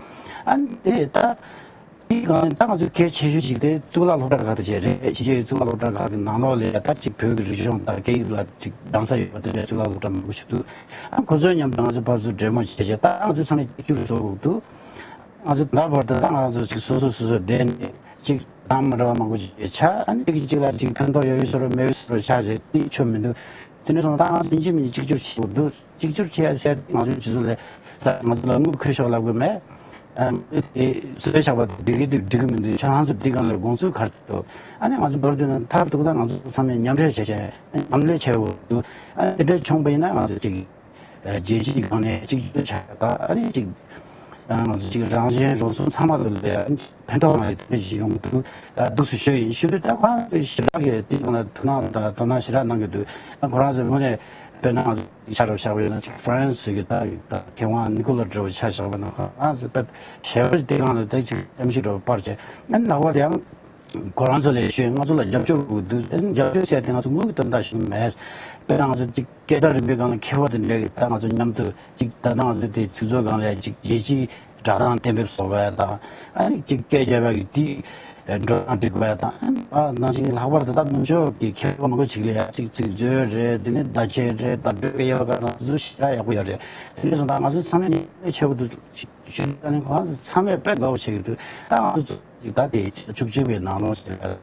ཨ་ནི་དེ་ད་དེའི་སྒང་ནས་ད་ང་ཚོ་གལ་ཆེ་ཤོས་ཅིག་དེ་གཙུག་ལག་སློབ་གྲྭ་ཁག་དེ་བྱས་རེད། ཕྱི་རྒྱལ་གྱི་གཙུག་ལག་སློབ་གྲྭ་ཁག་གི་ནང་ལོགས་ལ་ད་ཅིག་བོད་ཀྱི་རིག་གཞུང་དང་སྐད་ཡིག་ལ་ཅིག་གདམ་ས་ཡོད་པ་དེ་འདྲའི་གཙུག་ལག་སློབ་གྲྭ་མང་པོ་ཞིག་འདུག། ཨ། ཁོ་ཚོའི་མཉམ་དུ་ང་ཚོ་ཕར་ཚུར་འབྲེལ་མོལ་བྱས་བྱས། ད་ང་ཚོ་ཚང་མས་གཅིག་གྱུར་བཟོ་དགོས་འདུག། ང་ཚོ་ད་བར་དུ་ད་ང་ཚོ་ཅིག་སོ་སོ་སོ་སོ་བསྡད་ནས་ཅིག་གདམ་མ་འདྲ་བ་མང་པོ་ཅིག་ཆགས། ཨ་ནི་གཅིག་གིས་གཅིག་ལ་ཅིག་ཕན་ཐོགས་ཡོད་ཡོད་བཟོ་འདྲ་མེད་མེད་བཟོ་འདྲ་ཆགས་བྱས། དེ་ཆོ་མི་འདུག། དེ་འདྲ་སོང་ཙང་ད་ང་ཚོ་ཡིན་གཅིག་མིན་གཅིག་གཅིག་གྱུར་བྱེད་དགོས་འདུག། གཅིག་གྱུར་བྱེད་ཡ་ཟེར་ཏེ་ང་ཚོའི་སྤྱི་ཚོགས་ལ་ས་ང་ཚོ་ལ་དངུལ་ཁུར་ཤོག་ལབ་དགོས་མེད། ཨ། དེ་བཟོས་བཞག་པ་འགྲིག་གི་འདུག་འགྲིག་གི་མི་འདུག། ཁྱེད་རང་ཚོ་འདི་སྒང་ལ་དགོངས་ཚུལ་ག་རེ་འདུག། ཨ་ནི་ང་ཚོ་མདོར་བསྡུས་ན་མཐར་གཏུགས་ན་ང་ཚོ་ཚང་མས་མཉམ་འབྲེལ་བྱས་བྱས་མཉམ་ལས་བྱེད་དགོས་འདུག། ཨ་ནི་དེ་འདྲ་བྱུང་བ་ཡིན་ན་ང་ཚོ་ཅིག་རྒྱལ་སྤྱིའི་སྒང་ནས་གཅིག་གྱུར་ཆགས་ཡ་དང་། ཨ་ནི་ཅིག་ང་ཚོ་ཅིག་རང་གཞན་རང་སོ་ཚང་མ་ལ་ལས་ཕན་ཐོགས་མ་ཡིན་དེ་ཞིག་ཡོང་གི་འདུག། ཨ། འདུག་སེ་ཞུ་ཡིན། ཞུ་དུས་ད་ཁོ་རང་ཚོས་ཞེ་དྲག་གི་དེ་སྒང་ལ་ཐུགས་སྣང་དང་དོ་སྣང་ཞེ་དྲག་གནང་གི་འདུག། ཨ། ཁོ་རང་ཚོས་དངོས་གནས་དཔེར་ན་ང་ཚོ་ཆ་རོགས་བཞག་པ་ཡིན་ན། ཅིག་ཧྥ་རན་སི་གི་ད་ད་མཁས་དབང་ནི་ཀོ་ལ་འདྲ་བོ་ཆ་བཞག་པ་ན། ཁོ་རང་ཚོས་དཔེ་ཞེ་པོ་ཅིག་དེ་སྒང་ལ་ད་ཅིག་སེམས་ཤུགས་འདྲ་བོ་སྤར་བྱས། ཨ་ནི་ལྷག་པར་དུ་ཡང་ཁོ་རང་ཚོ་ལ་ཞུས། ང་ཚོ་ལ་རྒྱབ་སྐྱོར་དགོས་འདུག། ཨ་ནི་རྒྱབ་སྐྱོར་ཟེར་དེ་ང་ཚོ་དངུལ་གྱི་དོན་དག་ཞིག་མེད། དཔེར་ན་ང་ཚོ་ཅིག་སྐད་བརྡ་རིག་པའི་སྒང་ལ་མཁས་པ་དེ་འདྲ་གི་ད་ང་ཚོ་མཉམ་དུ་ཅིག་ད་ལྟ་ང་ཚོ་དེ་ཚིག་མཛོད་སྒང་ལ་ཅིག་རྒྱལ་སྤྱིའི་སྒྲ་གདངས་གཏན་འབེབས་བཟོ་དགོས་ཡ་དང་། ཨ་ནི་ཅིག་སྐད་རྒྱབ་ཡ་གི་དེ་འགྲོ་སྟངས་སྒྲིག་དགོས་ཡ་དང་། ཨ་ནི་ནང་བཞིན་ལྷག་པར་དུ་ད་ནུབ་ཕྱོགས་ཀྱི་མཁས་པ་མང་པོ་ཅིག་ལ་ཡ་ཅིག་ཚིག་མཛོད་རེད། དེ་ནས་བརྡ་ཆད་རེད། བརྡ་སྤྲོད་ཀྱི་དབྱེ་བ་ག་རེ་ཟུར་ཞེ་དྲག་ཡག་པོ་ཡོད་རེད། དེ་འདྲ་སོང་ཙང་ང་ཚོ་ཚང་མས་མཉམ་ལས་བྱེད་དགོས་འདུག་ཞུ། ད་ནི་ཁོང་ཚོ་ཚང་མས་དཔེ་དགའ་བོ་བྱེད་ཀྱི་འདུག། ད་ང་ཚོ་ཅིག་ད་དེ་བཅུ་གཅིག་པའི་ནང་ལོགས་ཟེར་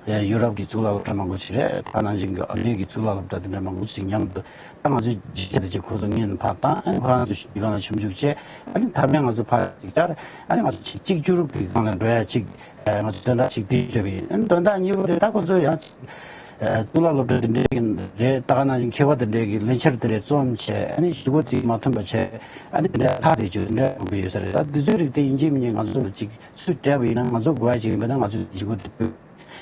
ཡ། ཡུ་རོབ་ཀྱི་གཙུག་ལག་སློབ་གྲྭ་མང་པོ་ཞིག་རེད། ད་ནང་བཞིན་གྱི་ཨ་རི་གི་གཙུག་ལག་སློབ་གྲྭ་དེ་འདྲ་མང་པོ་ཞིག་མཉམ་དུ། ད་ང་ཚོས་ཇི་བྱས་ད་ཅིག་ཁོ་ཚོ་སྔོན་ཕར་བཏང་། ཨ་ནི་ཁོ་རང་ཚོ་ཞིག་སྒང་ལ་ཞིབ་འཇུག་བྱས། ཨ་ནི་མཐར་དཔེ་ང་ཚོ་ཕར་ཅིག་བཅར། ཨ་ནི་ང་ཚོ་ཅིག་གཅིག་གྱུར་གྱི་སྒང་ལ་འགྲོ་ཡ་ཅིག་ཨ། ང་ཚོ་དོན་དག་ཅིག་དེ་བརྗོད་པ་ཡིན། ཨ་ནི་དོན་དག་གཉིས་པ་དེ་ད་ཁོ་ཚོ་ཡང་ཅིག་ཨ། གཙུག་ལག་སློབ་གྲྭ་དེ་འདྲའི་གི་རེད། ད་ག་ནང་བཞིན་མཁས་པ་དེ་འདྲའི་གི་ལས་འཆར་དེ་འདྲ་རྩོམ་བྱས། ཨ་ནི་གཞུག་གུ་དེ་མ་ཐོན་པ་བྱས། ཨ་ནི་དེ་འདྲ་ལྷག་བསྡད་རྒྱུ་དེ་འདྲ་མང་པོ་ཡོད་ས་རེད། ད་དེ་ཚོའི་རིགས་དེ་ཡིན་གཅིག་མིན་གཅིག་ང་ཚོ་ལ་ཅིག་སུས་སྤྲད་པ་ཡིན་ན། ང་ཚོ་དགོས་ཡ་ཅིག་ཡིན་པ་ན་ང་ཚོས་གཞུག་གུ་དེ་ཕུལ།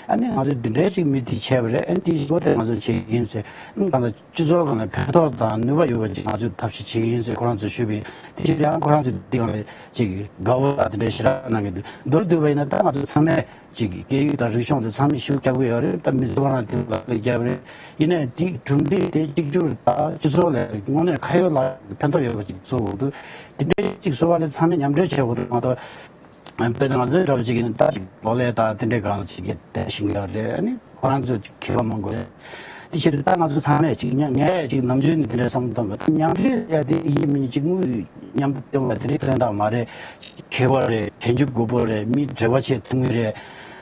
ཨ་ནི་ང་ཚོས་འདི་འདྲའི་ཅིག་མི་དེ་བྱས་པ་རེད། ཨ་ནི་དེ་གཞུག་གུ་དེ་ང་ཚོས་བྱེད་ཀྱི་ཡིན་ཟེར། ཨ་ནི་གང་ལྟར་སྤྱི་ཚོགས་སྒང་ལ་ཕན་ཐོགས་དང་ནུས་པ་ཡོད་པ་ཅིག་ང་ཚོས་ཐབས་ཤེས་བྱེད་ཀྱི་ཡིན་ཟེར་ཁོ་རང་ཚོས་ཞུས་པ་ཡིན། དེ་ཕྱིར་ཡང་ཁོ་རང་ཚོས་འདི་སྒང་ལ་ཅིག་དགའ་བོ་དང་དེ་འདྲའི་ཞེ་དྲག་གནང་གི་འདུག། མདོར་བསྡུས་པ་ཡིན་ན་ད་ང་ཚོ་ཚང་མས་ཅིག་སྐད་ཡིག་དང་རིག་གཞུང་དེ་ཚང་མས་ཤུགས་རྒྱག་གི་ཡོད་རེད། ད་མི་ཚོ་ཁོ་རང་དེ་ལ་རྒྱབ་རེད། ཡིན་ནའི་དེའི་གྲུབ་འབྲས་དེ་གཅིག་གྱུར་དང་སྤྱི་ཚོགས་ལ་དངོས་གནས་ཁ་ཡོད་ལག་ཡོད་ཕན་ཐོགས་ཡོད་པ་ཅིག་བཟོ་དགོས་འདུག། དེ་འདྲའི་ཅིག་བཟོ་བ་ལ་ཚང་མས་མཉམ་འབྲེལ་བྱེད་དགོས་འདུག། མ་གཏོགས་དཔེར་ན་ང་ཚོའི་འདྲ་བོ་ཅིག་ཡིན་ན་ད་ཅིག་ལོ་ལེགས་དང་དེ་འདྲའི་སྒང་ཅིག་གི་དེ་ཤིང་ཡོད་རེད། ཨ་ནི་ཁོ་རང་ཚོ་ཅིག་མཁས་པ་མང་པོ་རེད། དེ་ཕྱིར་ད་ང་ཚོ་ཚང་མས་ཅིག་ཉ་ངས་ཅིག་ནམ་རྒྱུན་ནས་དེ་འདྲའི་བསམ་བློ་གཏོང་གི། ད་མཉམ་འབྲེལ་ཟེར་ཡ་དེ་ཡིན་མིན་ཅིག་དངུལ་མཉམ་དུ་སྟོན་པ་དེ་འདྲའི་དོན་དག་མ་རེད། མཁས་པ་རེད། དྲན་རྒྱུ་དགོས་པོ་རེད། མི་འབྲེལ་བ་བྱེད་ཐུབ་ངེས་རེད།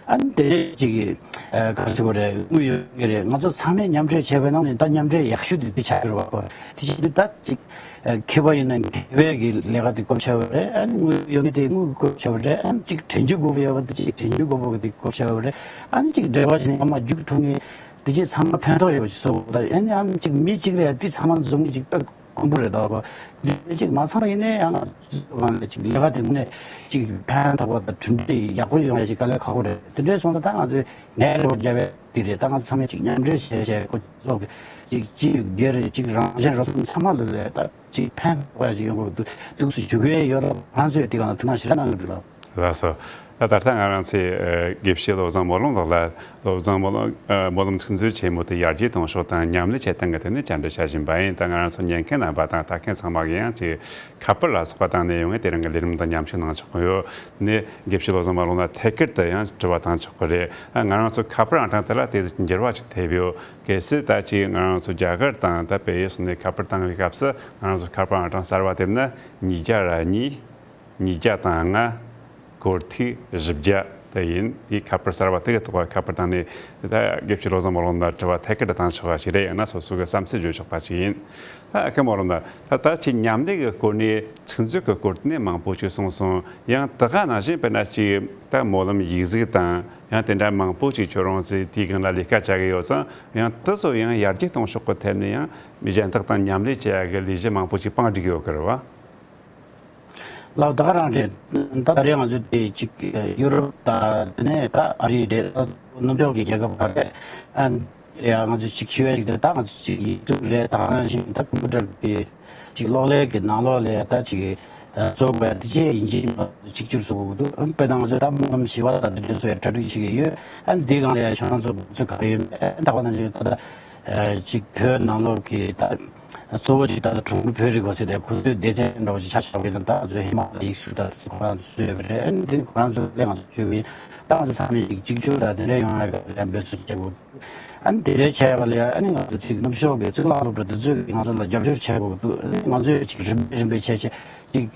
ཨ་ནི་དེ་ཅིག་ག་རེ་ཟེར་དགོས་རེད། དངུལ་ཡོད་ཀྱི་རེད། ང་ཚོ་ཚང་མས་མཉམ་འབྲེལ་བྱས་པའི་ནང་ནས་ད་མཉམ་འབྲེལ་ཡག་ཤོས་དེ་འདི་ཆགས་ཀྱི་རེད་བ། དེ་བྱེད་དུས་ད་ཅིག་མཁས་པ་ཡིན་ན་མཁས་པའི་གི་ལས་ཀ་དེ་བཀོལ་བྱས་པ་རེད། ཨ་ནི་དངུལ་ཡོད་མཁན་དེ་དངུལ་བཀོལ་བྱས་པ་རེད། ཨ་ནི་ཅིག་དྲན་རྒྱུ་དགོས་པ་ཡོད་པ་དེ་ཅིག་དྲན་རྒྱུ་དགོས་པ་གི་དེ་བཀོལ་བྱས་པ་རེད། ཨ་ནི་ཅིག་འབྲེལ་བ་བྱས་ནས་ཨ་མ་རྒྱུགས་ཐུབ་མཁན་དེ་ཅིག་ཚང་མ་ཕན་ཐོགས་ཡོད་པ་ཞིག་བཟོ་དགོས། ད་ཨ་ནི་ཨ་ནི་ཅིག་མི་གཅིག་ལ་ཡ་དེ་ཚང་མ་འཛོམས་ནས་ཅིག་ད། དཀོན་པོ་རེད་དོ། འདི་ཅིག་མ་ཚང་བ་ཡིན་ནའི་ཡང་ང་ཚོ་ཅིག་ལས་ཀ་དེ་ནས་ཅིག་ཕན་ཐོགས་པ་དང་གྲུབ་འབྲས་ཡག་པོ་ཡོང་ཡ་ཅིག་དཀའ་ལས་ཁག་པོ་རེད། དེ་འདྲའི་སོང་ཙང་ད་ང་ཚོས་ངའི་རེ་བ་རྒྱབ་པའི་དེ་རེད། ད་ང་ཚོ་ཚང་མས་ཅིག་མཉམ་འབྲེལ་བྱས་བྱས་ཁོ་ཚོ་གི་ཅིག་སྤྱི་སྒེར་ཅིག་རང་གཞན་རོགས་ཚང་མ་ལ་ལས་ད་ཅིག་ཕན་ཐོགས་པ་ཅིག་ཡོང་དགོས་འདུག་འདུག་སུ་ཞུ་གི་ཡོད་ལ་ང་ཚོས་དེ་གང་ཐུགས་སྣང་ཞེ་དྲག་གནང་གི་འདུག་ལ། ལགས་སོ། ད་ད་ལྟ་ང་རང་ཚོའི་ཨ་དགེ་བཤེས་བློ་བཟང་སྨོན་ལམ་ལགས་ལ་བློ་བཟང་སྨོན་ལམ་ཨ་སྨོན་ལམ་ཚིག་མཛོད་ཆེན་མོ་དེ་ཡར་རྒྱས་གཏོང་ཕྱོགས་དང་མཉམ་ལས་བྱེད་སྟངས་ཀྱི་ཐད་ནས་བཅར་འདྲི་བྱ་བཞིན་པ་ཡིན། ད་ང་རང་ཚོ་ཉན་མཁན་རྣམ་པ་དང་ལྟ་མཁན་ཚང་མ་གིས་ཡང་ཅིག་ཁ་པར་ལ་སོགས་པ་བཏང་ནས་ཡོང་ངེས་དེ་རིང་གི་ལས་རིམ་དང་མཉམ་ཞུགས་གནང་ཆོག་གི་ཡོད། ནས་དགེ་བཤེས་བློ་བཟང་སྨོན་ལམ་ལ་ཐད་ཀར་དུ་ཡང་དྲི་བ་བཏང་ཆོག་གི་རེད། ཨ་ང་རང་ཚོ་ཁ་པར་ཨང་གྲངས་དེ་ལ་དེ་འགྱུར་བ་ཅིག་ཐེབས་ཡོད། གལ་སྲིད་ད་ཅིག་ང་རང་ཚོ་རྒྱ་གར་དང་ད་བལ་ཡུལ་སོགས་ནས་ཁ་པར་བཏང་བའི་སྐབས་སུ་ང་རང་ཚོ་ཁ་པར་ཨང་གྲངས་གསར་བ་དེབ་ན་ཉིས་བརྒྱ་ར་གཉིས། ཉིས་བརྒྱ་དང་ལྔ། སྐོར་ཐིག་བཞི་བརྒྱ་དེ་ཡིན། དེའི་ཁ་པར་གསར་བ་དེ་གི་ཐོག་ཁ་པར་བཏང་ནས་ད་དགེ་བཤེས་བློ་བཟང་སྨོན་ལམ་ལ་དྲི་བ་ཐད་ཀར་དུ་བཏང་ཆོག་པ་ཞིག་རེད། ཡང་ན་སོ་སོ་གི་བསམ་ཚུལ་བརྗོད་ཆོག་པ་ཞིག་ཡིན། ད་ཨ་ཁུ་སྨོན་ལམ་ལགས། ད་ད་ཅིག་མཉམ་ལས་ཀྱི་སྐོར་ནས་ཚིག་མཛོད་ཀྱི་སྐོར་ནས་མང་པོ་ཞིག་གསུངས་སོང་། ཡང་དེ་ག་ནང་བཞིན་དཔེར་ན་ཅིག་ད་སྨོན་ལམ་ཡིག་གཟུགས་དང་ཡང་དེ་འདྲ་མང་པོ་ཞིག་ཁྱོད་རང་ཚོས་དེའི་སྒང་ལ་ལས་ཀ་བྱ་གི་ཡོད་ཙང་ཡང་དེ་ཚོ་ཡང་ཡར་རྒྱས་གཏོང་ཕྱོགས་ཀྱི་ཐད་ནས་ཡང་མི་གཞན་དག་དང་མཉམ་ལས་བྱེད་ཡ་གི་ལས་གཞི་མང་པོ་ཞིག་བང་བསྒྲིགས་ཡོད་ཀྱི་རེད་བ། ལགས། ད་ག་རང་རེད། ད་ད་རེས་ང་ཚོ་དེ་གཅིག་ཡུ་རོབ་དང་དེ་ནས་ད་ཨ་རི་རེད། ད་ནུབ་ཕྱོགས་ཀྱི་རྒྱལ་ཁབ་ཁག་རེད། ཨ་ཡ་ང་ཚོ་གཅིག་ཞུ་ཡ་ཞིག་དེ་ད་ང་ཚོ་གཅིག་ཡིག་གཟུགས་རེད། ད་ག་ནང་བཞིན་ད་ཀམ་པུ་ཊར་གྱི་གཅིག་གློག་ཀླད་ཀྱི་ནང་ལོགས་ལ་ད་གཅིག་བཟོ་དགོས་དེ་བཅས་ཡིན་གཅིག་མ་གཅིག་གྱུར་བཟོ་དགོས་འདུག་དཔེར་ན་ང་ཚོ་ད་སྨོན་ལམ་ཞི་བ་དང་དེ་འདྲ་བཟོ་ཡ་གྲ་སྒྲིག་བྱེད་ཀྱི་ཡོད། ཨ་འདི་སྒང་ལ་ཡ་ཁྱོད་རང་ཚོ་དགོངས་ཚུལ་ག་རེ་ཡོད་མེད། ད་ག་ནང་བཞིན་ད་ད་གཅིག་བོད་ནང་ལོགས་ཀྱི་ད། གཙོ་བོ་གཅིག་ད་ལྟ་གྲུང་པོ་བོད་རིག་པ་ཟེར་ཏེ་ཁོ་ཚོའི་སྡེ་ཚན་འདྲ་བོ་ཞིག་ཆ་བཞག་པ་ཡིན་ན་ད་ང་ཚོའི་ཧི་མ་ལ་ཡའི་ཡིག་གཟུགས་ད་ཁོ་རང་ཚོ་བཟོས་པ་རེད། ཨ་ནི་དེ་ཁོ་རང་ཚོ་ལས་ང་ཚོ་བྱོས་པ་ཡིན། ད་ང་ཚོ་ཚང་མས་ཅིག་གཅིག་གྱུར་དང་དེ་འདྲ་ཡོང་ཡ་ག་ལ་འབད་བརྩོན་བྱེད་དགོས། ཨ་ནི་དེ་འདྲའི་བྱས་པ་ལ་ཡ་ཨ་ནི་ང་ཚོ་ཅིག་ནུབ་ཕྱོགས་ཀྱི་གཙུག་ལག་སློབ་གྲྭ་དེ་ཚོས་ང་ཚོ་ལ་རྒྱབ་སྐྱོར་བྱེད་དགོས་འདུག་ཨ་ནི་ང་ཚོས་ཅིག་རིམ་པས་རིམ་པས་བྱས་བྱས་ཅིག་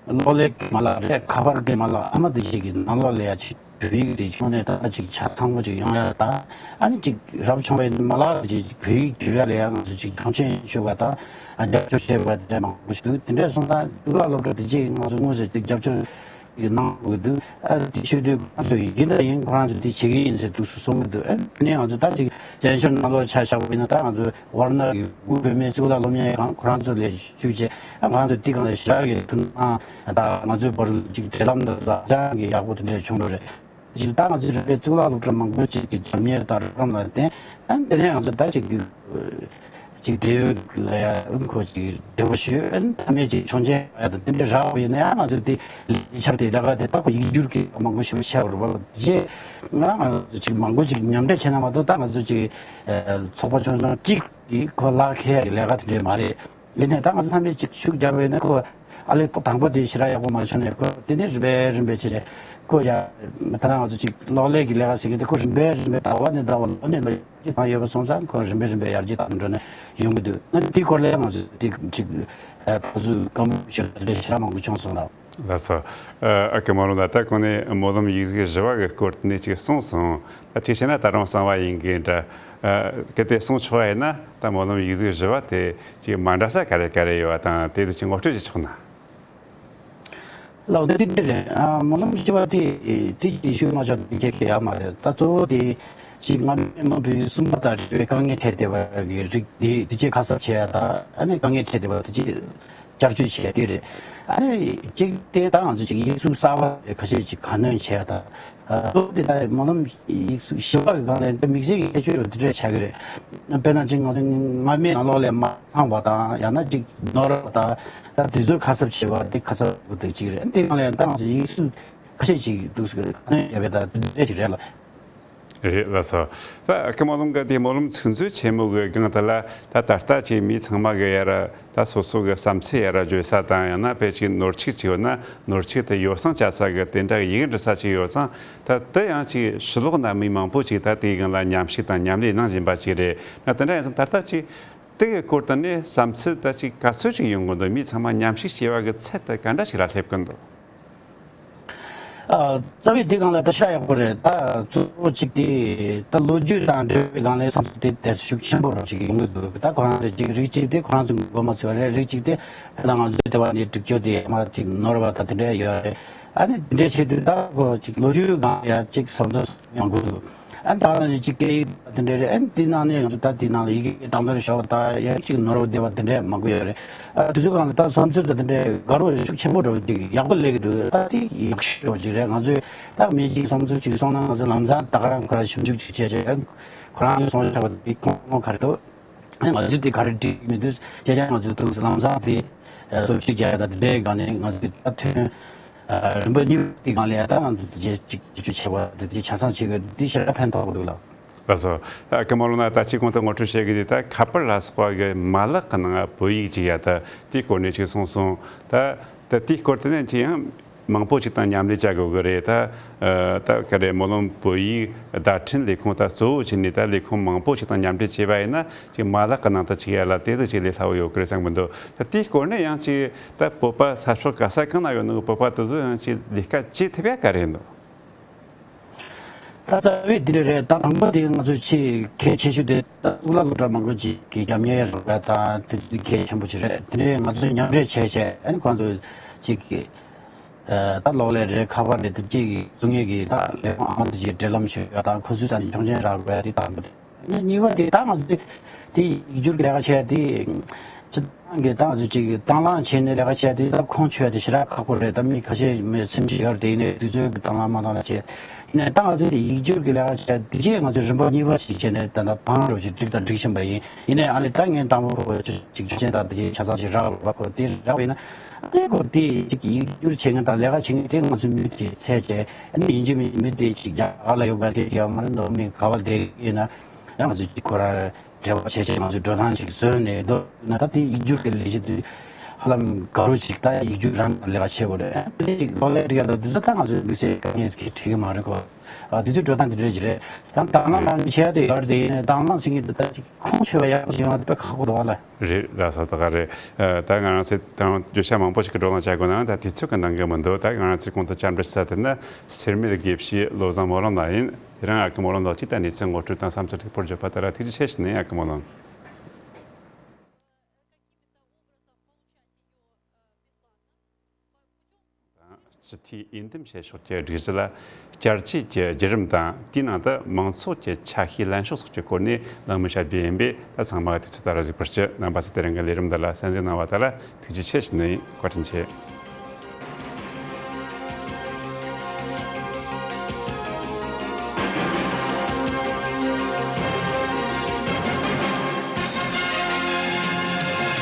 གློག་ཀླད་ཀྱི་མ་ལག་རེད། ཁ་པར་གྱི་མ་ལག་ཨ་མ་དེ་ཞིག་གི་ནང་ལོགས་ལ་ཡ་ཅིག་བོད་ཡིག་དེ་ཁྱོན་ནས་ད་ཅིག་ཆ་ཚང་པོ་ཅིག་ཡོང་ཡ་དང་། ཨ་ནི་ཅིག་རབ་བྱུང་བའི་མ་ལག་དེ་ཅིག་བོད་ཡིག་བསྒྱུར་ཡ་ལ་ཡ་ང་ཚོ་ཅིག་མཐོང་ཆེན་ཞུ་བ་དང་། ཨ་རྒྱབ་སྐྱོར་བྱེད་པ་དེ་འདྲ་མང་པོ་ཞིག་འདུག་དེ་འདྲ་སོང་ཙང་གཙུག་ལག་སློབ་གྲྭ་དེ་ཅིག་ང་ཚོ་དངོས་སུ་ཅིག་རྒྱབ་སྐྱོར་ཅིག་གནང་དགོས་འདུག་ཨ་དེ་ཞུ་དུས་ཁོ་རང་ཚོ་ཡིན་དང་ཡིན་ཁོ་རང་ཚོ་དེ་བྱེད་ཀྱི་ཡིན་ཟེར་འདུག་སུ་གསུང་གི་འདུག་ཨ་ནི་ང་ཚོ་ད་ཅིག་བཙན་བྱོལ་ནང་ལོགས་ཆ་བཞག་པ་ཡིན་ན་ད་ང་ཚོ་ཝར་ན་གི་དབུས་བོད་མིའི་གཙུག་ལག་སློབ་གཉེར་ཁང་ཁོ་རང་ཚོ་ལས་ཞུགས་བྱས། ཨ་ང་ཚོ་དེ་གང་ལ་ཞེ་དྲག་གི་ཐུགས་སྣང་དང་ང་ཚོའི་བར་ལ་ཅིག་འབྲེལ་ལམ་དང་ལག་རྩལ་གྱི་ཡག་པོ་དེ་འདྲ་བྱུང་འགྲོ་རེད། ཅིག་ད་ང་ཚོའི་རིག་པའི་གཙུག་ལག་སློབ་གྲྭ་མང་པོ་ཅིག་གི་རྒྱབ་གཉེར་དང་རོགས་རམ་ལ་བརྟེན། ཨ་དེ་ནས་ང་ཚོ་ད་ཅིག་གི་ཅིག་འབྲེལ་ཡོད་ལ་ཡང་ཁོ་ཅིག་འབྲེལ་བ་ཞུས། ཨ་མཐའ་མའི་ཅིག་ཆོག་མཆན་ཡག་དང་དེ་འདྲ་རག་པ་ཡིན་ན་ཡང་ང་ཚོ་དེ་ལས་འཆར་དེ་ལས་ཀ་དེ་ད་ཁོ་ཡིག་སྒྱུར་གྱི་མང་པོ་ཞིག་བྱས་པ་རེད་པ། དེ་རྗེས་ང་ང་ཚོ་ཅིག་མང་པོ་ཅིག་མཉམ་འབྲེལ་བྱས་ན་མ་གཏོགས་ད་ང་ཚོ་ཅིག་ཚོགས་པ་ཆུང་ཆུང་གཅིག་གིས་ཁོ་ལག་ཁེལ་ཡག་གི་ལས་ཀ་དེ་འདྲ་མ་རེད། ཡིན་ནའི་ད་ང་ཚོ་ཚང་མས་ཅིག་ཤུགས་རྒྱབ་པ་ཡིན་ན་ཁོ་ཨ་ལས་ཁོ་དང་པོ་དེ་ཞེ་དྲག་ཡག་པོ་མ་བྱུང་ནས་ཁོ་དེ་ནས་རིམ་པས་རིམ་པས་བྱས་བྱས་ཁོ་ཡ་ད་ང་ཚོ་ཅིག་གློག་ཀླད་ཀྱི་ལས་ཀ་ཟེར་མཁན་དེ་ཁོ་རིམ་པས་རིམ་པས་ཟླ་བ་ནས་ཟླ་བ་ལོ་ནས་ལོ་ཡར་རྒྱས་བཏང་ཡོད་པ་སོང་ཙང་ཁོ་རིམ་པས་རིམ་པས་ཡར་རྒྱས་བཏང་འགྲོ་ནས་ཡོང་གི་འདུག་ཨ་དེའི་སྐོར་ལ་ང་ཚོ་དེ་ཅིག་ཕར་ཚུར་བཀའ་མོལ་ཞུ་ཡ་དེ་ཞེ་དྲག་མང་པོ་བྱུང་སོང་ལགས། ལགས་སོ། ཨ་ཁུ་སྨོན་ལམ་ལགས། ད་གོང་ནས་སྨོན་ལམ་ཡིག་གཟུགས་བཞི་པ་གི་སྐོར་ནས་ཅིག་གསུངས་སོང་། ད་ཅིག་བྱས་ན་ད་རུང་གསང་བ་ཡིན་གྱི་འདྲ། ཨ་གལ་ཏེ་གསུང་ཆོག་པ་ཡིན་ན་ད་སྨོན་ལམ་ཡིག་གཟུགས་བཞི་པ་དེ་ཅིག་མ་འདྲ་ས་ག་རེ་ག་རེ་ཡོད་པ་དང་དེ་ཚོ་ཅིག་ངོ་སྤྲོད་ཅིག་ཆོག་ན། ལགས་འདི་འདི་རེད། ཨ་སྨོན་ལམ་བཞི་པ་དེ་དེ་ཅིག་ཞུས་མ་ཆོག་དེ་ཁྱད་ཁྱད་ཡོད་མ་རེད། ད་གཙོ་བོ་དེ་ཅིག་སྔ་མའི་མ་བུའི་གསུམ་པ་དང་རེ་བའི་དཀའ་ངལ་འཕྲད་བསྡད་པ་གི་རིགས་དེ་དེ་ཅིག་ཁ་གསབ་བྱས་ཡ་དང་། ཨ་ནི་དཀའ་ངལ་འཕྲད་བསྡད་པ་དེ་ཅིག་བསྐྱར་བཅོས་བྱས་དེ་རེད། ཨ་ནི་གཅིག་དེ་ད་ང་ཚོ་ཅིག་ཡིག་གཟུགས་གསར་པ་རེ་ཁ་ཤས་ཅིག་ག་སྣོན་བྱས་ཡ་དང་། གཙོ་བོ་དེ་ད་སྨོན་ལམ་ཡིག་གཟུགས་བཞི་པ་གི་སྒང་ལ་འདི་དམིགས་བསལ་གྱི་ཁྱད་ཆོས་རུ་དེ་འདྲ་ཆགས་ཀྱི་རེད། དཔེར་ན་ཅིག་ང་ཚོ་སྔ་མའི་ནང་ལོགས་ལས་མ་ཚང་བ་དང་ཡང་ན་ཅིག་ནོར་བ་དང་ད་དེ་ཚོའི་ཁ་གསབ་བྱེད་པ་དེ་ཁ་གསབ་དེ་གཅིག་རེད། དེ་སྒང་ལ་ད་ང་ཚོ་ཡིག་གཟུགས་ཁ་ཤས་ཅིག་འདུག་ཟེར་ག་སྣོན་བྱས་པའི་ད་དེ་འདྲ་ཅིག་རེད་ལ། རེད་ལགས་སོ། ད་ཁུ་སྨོན་ལམ་གི་དེ་སྨོན་ལམ་ཚིག་མཛོད་ཆེན་མོ་གི་སྒང་དེ་ལ་ད་ད་ལྟ་ཅིག་མི་ཚང་མ་གི་ཡ་ར་ད་སོ་སོ་གི་བསམ་ཚུལ་ཡ་ར་བརྗོད་ས་དང་ཡང་ན་དཔེ་ཅིག་ནོར་འཁྲུལ་ཅིག་ཡོད་ན་ནོར་འཁྲུལ་དེ་ཡོ་བསྲང་བྱ་ས་གི་དེ་འདྲ་གི་ཡི་གེ་འབྲི་ས་ཅིག་ཡོད་ཙང་ད་དེ་ཡང་ཅིག་ཕྱི་ལོགས་ན་མི་མང་པོ་ཅིག་ད་དེའི་སྒང་ལ་མཉམ་ཞུགས་དང་མཉམ་ལས་གནང་བཞིན་པ་ཅིག་རེད། ང་དེ་འདྲ་ཡིན་ཙང་ད་ལྟ་ཅིག་དེ་གི་སྐོར་དེ་ནས་བསམ་ཚུལ་ད་ཅིག་ག་ཚོད་ཅིག་ཡོང་གི་འདུག་མི་ཚང་མ་མཉམ་ཞུགས་བྱེད་པ་གི་ཚད་དེ་ག་འདྲ་ཞིག་ལ་སླེབས་ཀྱི་འདུག་རྩ་བའི་དེ་སྒང་ལ་ད་ཤ་ཡག་པོ་རེད། ད་གཙོ་བོ་གཅིག་དེ་ད་ལོ་རྒྱུས་དང་འབྲེལ་བའི་སྒང་ལ་བསམ་ཚུལ་དེ་དེ་ཤུགས་ཆེན་པོ་རོ་ཅིག་ཡོང་གི་འདུག་ད་ཁོ་རང་ཚོ་ཅིག་རིགས་གཅིག་དེ་ཁོ་རང་ཚོ་མགོ་མ་ཚོས་རེད། རིགས་གཅིག་དེ་ད་ང་ཚོའི་དེ་བ་ནས་སྒྲིག་སྦྱོར་དེ་མ་ཅིག་ནོར་བ་ད་དེ་འདྲ་ཡོད་རེད། ཨ་ནི་དེ་འདྲ་བྱེད་དུས་ད་ཁོ་ཅིག་ལོ་རྒྱུས་སྒང་ཡ་ཅིག་བསམ་ཚུལ་ཡོང་གི་འདུག་ཨ་ནི་ད་ང་ཅིག་སྐད་ཡིག་དེ་འདྲ་རེད། ཨ་ནི་དེ་ནང་ནས་ང་ཚོ་ད་དེ་ནང་ལ་ཡི་གེ་དང་དོན་ཞོག་ད་ཡ་གཅིག་ནོར་བ་བསྡད་པ་དེ་འདྲ་མང་པོ་ཡོད་རེད། ཨ་དེ་ཚོ་གང་ལ་ད་བསམ་ཚུལ་ད་དེ་འདྲ་དགའ་རོགས་ཤུགས་ཆེན་པོ་འགྲོ་གི་ཡག་པོ་སླེབས་ཀྱི་འདུག་ད་དེ་ཡག་ཤོས་ཅིག་རེད། ང་ཚོས་ད་མི་གཅིག་བསམ་ཚུལ་ཅིག་སོང་ན་ང་ཚོ་ལམ་སང་ད་ག་རང་ཁོ་རང་ཞིབ་འཇུག་ཅིག་བྱས་བྱས་ཁོ་རང་ཚོ་སོང་ཆོག་པ་དེ་ཁོང་ཁོང་ག་རེ་འདུག་ང་ཚོས་དེ་ག་རེ་འགྲིག་མི་འདུག་ཅེས་བྱས་ང་ཚོས་ཐུགས་སུ་ལམ་སང་དེ་གཙོ་ཆེ་རྒྱ་ད་དེ་འདྲའི་སྒང་ནས་ང་ཚོས་ད་ཐོན། རིམ་པ་གཉིས་པ་དེ་སྒང་ལ་ཡང་ད་ང་ཚོ་དེ་རྗེས་གཅིག་གཅིག་ཆེ་བ་དེ་དེ་ཆ་ཚང་བྱེད་དགོས་དེ་ཞེ་དྲག་ཕན་ཐོགས་འདུག་ལ། ལགས་སོ། ཨ་ཀི་མོ་ལོ་ན་ད་ཅིག་གོང་དུ་ངོ་སྤྲོད་བྱེད་ཀྱི་དེ་ད་ཁ་པར་ལ་སོགས་པ་གི་མ་ལག་གི་ནང་བོད་ཡིག་ཅིག་ཡ་ད་དེའི་སྐོར་ནས་ཅིག་གསུངས་སོང་། ད་ད་དེའི་སྐོར་དེ་ནས་ཅིག་ཡང་མང་པོ་ཅིག་དང་མཉམ་ལས་བྱ་དགོས་ཀྱི་རེད། ད་ཨ་ད་ག་རེ་སྨོན་ལམ་བོད་ཡིག་བརྡ་འཕྲིན་ལས་ཁུངས་ད་གཙོ་བོ་བྱས་ནས་ད་ལས་ཁུངས་མང་པོ་ཅིག་དང་མཉམ་འབྲེལ་བྱས་པ་ཡིན་ན་ཅིག་མ་ལག་གི་ནང་ད་ཅིག་ཡ་ལ་དེ་ཚོ་ཅིག་ལས་སླ་བོ་ཡོད་ཀྱི་རེད་བསམ་གྱི་འདུག་ད་དེའི་སྐོར་ནས་ཡང་ཅིག་ད་བོད་པ་ས་ཕྱོགས་ག་ས་གང་ན་ཡོད་ནོ་བོད་པ་དེ་ཚོ་ཡང་ཅིག་ལས་ཀ་བྱེད་ཐུབ་ཡ་ག་རེ་འདུག་ད་རྩ་བའི་དེ་རེད། ད་དང་པོ་དེ་ང་ཚོས་ཆེས་གལ་ཆེ་ཤོས་དེ་ད་གཙུག་ལག་སློབ་གྲྭ་མང་པོ་ཅིག་གི་རྒྱབ་གཉེར་རོགས་པ་དང་དེ་དེ་གལ་ཆེན་པོ་ཅིག་རེད། དེ་འདྲའི་ང་ཚོས་མཉམ་འབྲེལ་བྱས་བྱས་ཨ་ནི་ཁོང་ཚོ་ཅིག་གི་ད་གློག་ཀླད་རེད། ཁ་པར་རེད། དེ་ཅིག་གི་བཙུགས་ངེས་ཀྱི་ད་ལས་ཁུངས་ཨ་མ་དེ་ཅིག་འབྲེལ་ལམ་ཞུ་ཡ་དང་ཁོ་ཚོའི་རྩ་ནས་མཆོང་མཆན་རག་དགོས་ཡ་དེ་དང་པོ་དེ། གཉིས་པ་དེ་ད་ང་ཚོས་དེ་ཡིག་སྒྱུར་གྱི་ལས་ཀ་བྱས་དེ་སྤྱི་བཏང་གི་ད་ང་ཚོས་ཅིག་དང་བླངས་བྱས་ནས་ལས་ཀ་བྱས་དེ་ད་ཁུངས་འཁྱོལ་དེ་ཞེ་དྲག་ཁག་པོ་རེད། ད་མི་ཁ་ཤས་མི་སེམས་ཤིག་ཡོད་རེད། དེ་ཡིན་ནའི་དུས་ཚོད་ཀྱི་དང་བླངས་མ་བཏང་ལ་བྱས་ཡིན་ནའི་ད་ང་ཚོས་དེ་ཡིག་སྒྱུར་གྱི་ལས་ཀ་བྱས་དེ་རྗེས་ང་ཚོས་རིམ་པ་གཉིས་པ་ཞིག་བྱས་ནས་ད་ད་བང་རུ་ཞིག་སྒྲིག་དང་སྒྲིག་བཞིན་པ་ཡིན། ཡིན་ནའི་ཨ་ལས་ད་ངས་དང་པོ་ཁོ་ཅིག་ཅིག་ཆོག་མཆན་དང་དེ་ཆ་ཚང་ཞིག་རག་རོགས་པ་ཁོ་དེ་རག་པ་ཡིན་ན་ཨ་ནི་ཁོ་དེ་ཅིག་ཡིག་སྒྱུར་བྱེད་མཁན་དང་ལས་ཀ་བྱེད་མཁན་དེ་ང་ཚོའི་མི་དེ་ཚད་བྱས་ཨ་ནི་ཡིན་གཅིག་མིན་མི་དེ་ཅིག་རྒྱ་གར་ལ་ཡོད་པ་དེ་ཡང་མ་རེད། འདུག་མི་ག་བ་བསྡད་ཡིན་ན་ཡང་ང་ཚོས་ཅིག་ཁོ་རང་འབྲེལ་བ་བྱས་བྱས་ང་ཚོས་འགྲོ་སྟངས་ཅིག་བཟོས་ནས་འདུག་ན་ད་དེ་ཡིག་སྒྱུར་གྱི་ལས་གཞི་དེ་ཧ་ལམ་དགའ་རོགས་ཅིག་ད་ཡིག་སྒྱུར་རང་ལས་ཀ་བྱེད་དགོས་རེད། དེ་ཅིག་གློག་ཀླད་རིག་ཡ་ད་དེ་ཚོ་ད་ང་ཚོའི་དམིགས་བསལ་དཀའ་ངལ་གྱི་འགྲིག་གི་མ་རེད་གོ་ཨ་དེ་ཚོའི་འགྲོ་སྟངས་དེ་འདྲ་ཅིག་རེད། ཡང་དང་བླངས་རང་བྱས་ཏེ་ཡོད་དེ་ཡིན་ནའི་དང་བླངས་ཟེར་མཁན་དེ་ད་ཅིག་ཁུངས་འཁྱོལ་བ་ཡག་པོ་ཞིག་ཡོང་བ་དེ་དཔེ་ཁག་པོ་འདུག་བ་ལ། རེད་ལགས་སོ། ད་ག་རེད། ཨ་ད་ང་རང་ཚོས་ད་རུང་བརྗོད་བྱ་མང་པོ་ཞིག་གི་བགྲོ་གླེང་བྱ་དགོས་ནའང་ད་དུས་ཚོད་ཀྱི་འདང་གི་མི་འདུག་ད་ང་རང་ཚོས་གོང་དུ་བཅར་འདྲི་ཞུ་ས་དེ་ནི་སེར་སྨད་དགེ་བཤེས་བློ་བཟང་སྨོན་ལམ་ལགས་ཡིན། དེ་རིང་ཨ་ཀི་སྨོན་ལམ་ལགས་ཀྱིས་ད་གནས་ཚུལ་ངོ་སྤྲོད་དང་བསམ་ཚུལ་ལེགས་པོར་བརྗོད་པ་དེ་ལ་ཐུགས་རྗེ་ཆེ་ཞུ་ནས། ཨ་ཀི་སྨོན་ལམ། སྤྱི་འཐུས་འོས་འདེམས་བྱེད་ཕྱོགས་ཀྱི་སྒྲིག་གཞི་ལ་བསྐྱར་བཅོས་ཀྱི་བརྒྱུད་རིམ་དང་དེའི་ནང་དུ་མང་ཚོགས་ཀྱི་ཆ་ཤས་ལེན་ཕྱོགས་སོགས་ཀྱི་སྐོར་ནས་གླེང་མོལ་བྱ་རྒྱུ་ཡིན་པས། ད་ཚང་མ་དུས་ཚོད་ལྟར་གཟིགས་པར་ཞུ། རྣམ་པ་ཚོས་དེ་རིང་གི་ལས་རིམ་འདི་ལ་གསན་གཟིགས་གནང་བ་དག་ལ་ཐུགས་རྗེ་ཆེ་ཞུ་ནས། བཀའ་དྲིན་ཆེ།